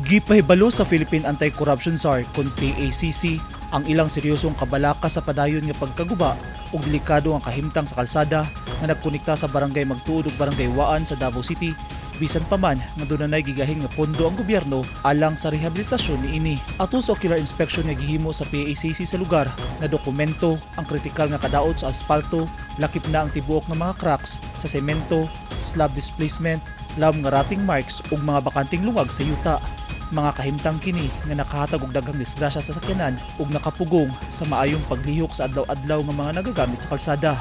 Gipahibalo sa Philippine Anti-Corruption Czar kon PACC ang ilang seryosong kabalaka sa padayon nga pagkaguba ug delikado nga kahimtang sa kalsada nga nagkonekta sa Barangay Magtuod ug Barangay Waan sa Davao City, bisan pa man nga dunay gigahin nga pondo ang gobyerno alang sa rehabilitasyon niini. Ato sa ocular inspection nga gihimo sa PACC sa lugar, na dokumento ang kritikal nga kadaot sa aspalto, lakip na ang tibuok nga mga cracks sa semento, slab displacement, lawom nga rutting marks ug mga bakanteng lungag sa yuta. Mga kahimtang kini nga nakahatag og daghang disgrasya sa sakyanan ug nakapugong sa maayong paglihok sa adlaw-adlaw nga mga nagagamit sa kalsada.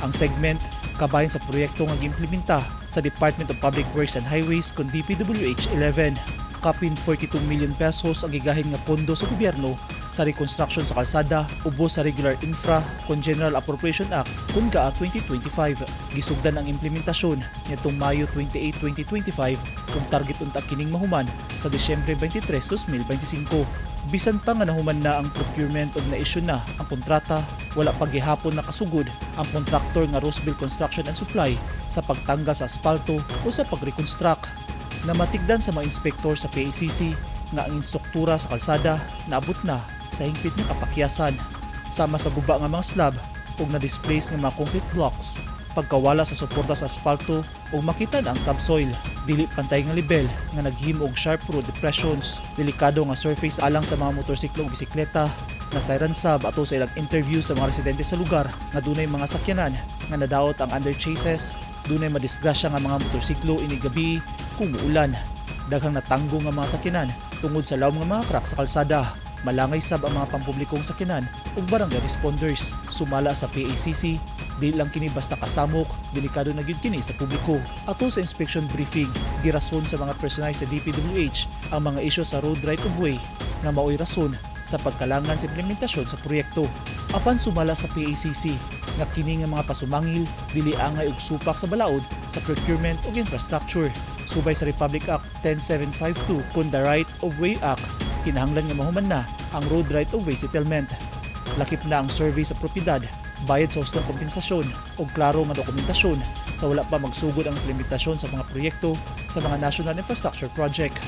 Ang segment kabahin sa proyekto nga giimplementa sa Department of Public Works and Highways kon DPWH 11. Kapin 42 million pesos ang gigahin nga pondo sa gobyerno sa reconstruction sa kalsada ubos sa Regular Infra kon General Appropriation Act kon GAA 2025. Gisugdan ang implementasyon niadtong Mayo 28, 2025 ug target unta kining mahuman sa Disyembre 23, 2025. Bisan pa nga nahuman na ang procurement ug na-issue na ang kontrata, wala pa gihapon nakasugod ang kontraktor nga Roseville Construction and Supply sa pagtanggal sa aspalto o sa pag-reconstruct. Namatigdan sa mga inspektor sa PACC nga ang instruktura sa kalsada naabot na sa hingpit nga kapakyasan, sama sa guba nga mga slab ug na-displace nga mga concrete blocks, pagkawala sa suporta sa aspalto ug makita na ang subsoil, dili pantay nga lebel nga naghimo og sharp road depressions, delikado nga surface alang sa mga motorsiklo ug bisikleta. Nasayran sab ato sa ilang interview sa mga residente sa lugar nga dunay mga sakyanan nga nadaot ang under chases, dunay madisgrasya nga mga motorsiklo inig gabi kung muulan. Daghang natanggo nga mga sakyanan tungod sa lawom nga mga crack sa kalsada. Malangay sab ang mga pampublikong sakyanan ug barangay responders. Sumala sa PACC, di lang kini basta kasamok, delikado na gyud kini sa publiko. Ato sa inspection briefing, girason sa mga personal sa DPWH ang mga isyu sa road right of way nga maoy rason sa pagkalangan sa implementasyon sa proyekto. Apan sumala sa PACC nga kini nga mga pasumangil dili angay og supak sa balaod sa procurement ug infrastructure. Subay sa Republic Act 10752 kun the Right of Way Act, kinahanglan nga mahuman na ang road right of way settlement. Lakip na ang survey sa propiedad, bayad sa hustong kompensasyon ug klaro nga dokumentasyon sa wala pa magsugod ang implementasyon sa mga proyekto sa mga national infrastructure project.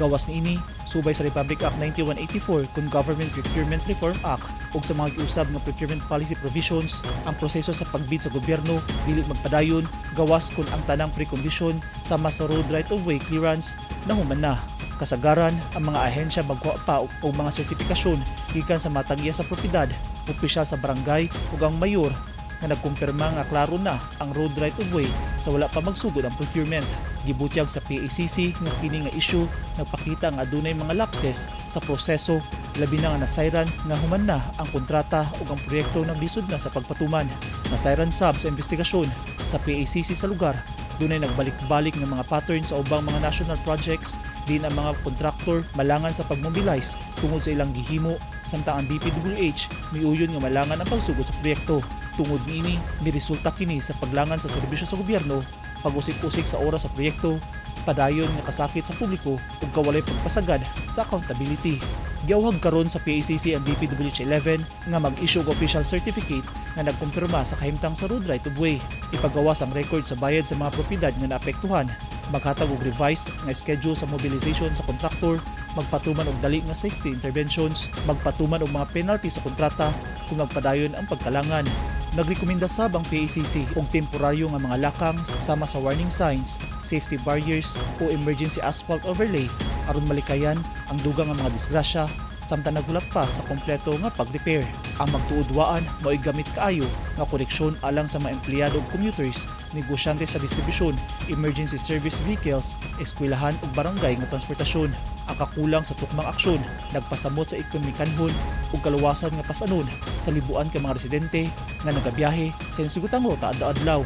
Gawas niini, subay sa Republic Act 9184 kun Government Procurement Reform Act ug sa mga giusab nga procurement policy provisions, ang proseso sa pagbid sa gobyerno dili magpadayon gawas kun ang tanang prekondisyon sama sa road right of way clearance nahuman na. Kasagaran, ang mga ahensya magkuha pa og mga sertifikasyon gikan sa matag-iya sa propiedad, opisyal sa barangay ug ang mayor nga nagkumpirma nga klaro na ang road right of way sa wala pa magsugod ang procurement. Gibutyag sa PACC nga kini nga issue nagpakita nga adunay mga lapses sa proseso, labi na nga nasayran nga human na ang kontrata ug ang proyekto naglisod na sa pagpatuman. Nasayran sab sa investigasyon sa PACC sa lugar, dunay nagbalik-balik nga mga pattern sa ubang mga national projects din ang mga kontraktor malangan sa pagmobilize tungod sa ilang gihimo samtang ang DPWH miuyon nga malangan ang pagsugod sa proyekto. Tungod niini, miresulta kini sa paglangan sa serbisyo sa gobyerno, pag-usik-usik sa oras sa proyekto, padayon nga kasakit sa publiko ug kawalay pagpasagad sa accountability. Giawhag karon sa PACC ang DPWH 11 nga mag-issue og official certificate nga nagkumpirma sa kahimtang sa road right of way, ipagawas ang record sa bayad sa mga propiedad nga naapektuhan, maghatag og revised nga schedule sa mobilization sa kontraktor, magpatuman og dali nga safety interventions, magpatuman og mga penalty sa kontrata kung magpadayon ang pagkalangan. Nagrekomenda sab ang PACC og temporaryo nga mga lakang sama sa warning signs, safety barriers o emergency asphalt overlay aron malikayan ang dugang nga mga disgrasya samtang nagulat pa sa kompleto nga pag-repair. Ang Magtuod-Waan mao'y gamit kaayo nga koneksyon alang sa mga empleyado ug commuters, negosyante sa distribusyon, emergency service vehicles, eskwelahan ug barangay nga transportasyon. Ang kakulang sa tukmang aksyon nagpasamot sa ekonomikanhon ug kaluwasan nga pasanon sa libuan ka mga residente nga nagabiyahe sa hisgutang ruta adlaw-adlaw.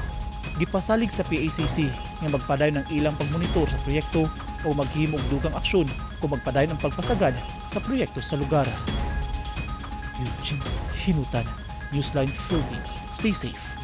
Gipasalig sa PACC nga magpadayon ang ilang pagmonitor sa proyekto o maghimo og dugang aksyon kung magpadayon ang pagpasagad sa proyekto sa lugar. Eugene Hinutan, Newsline Philippines. Stay safe.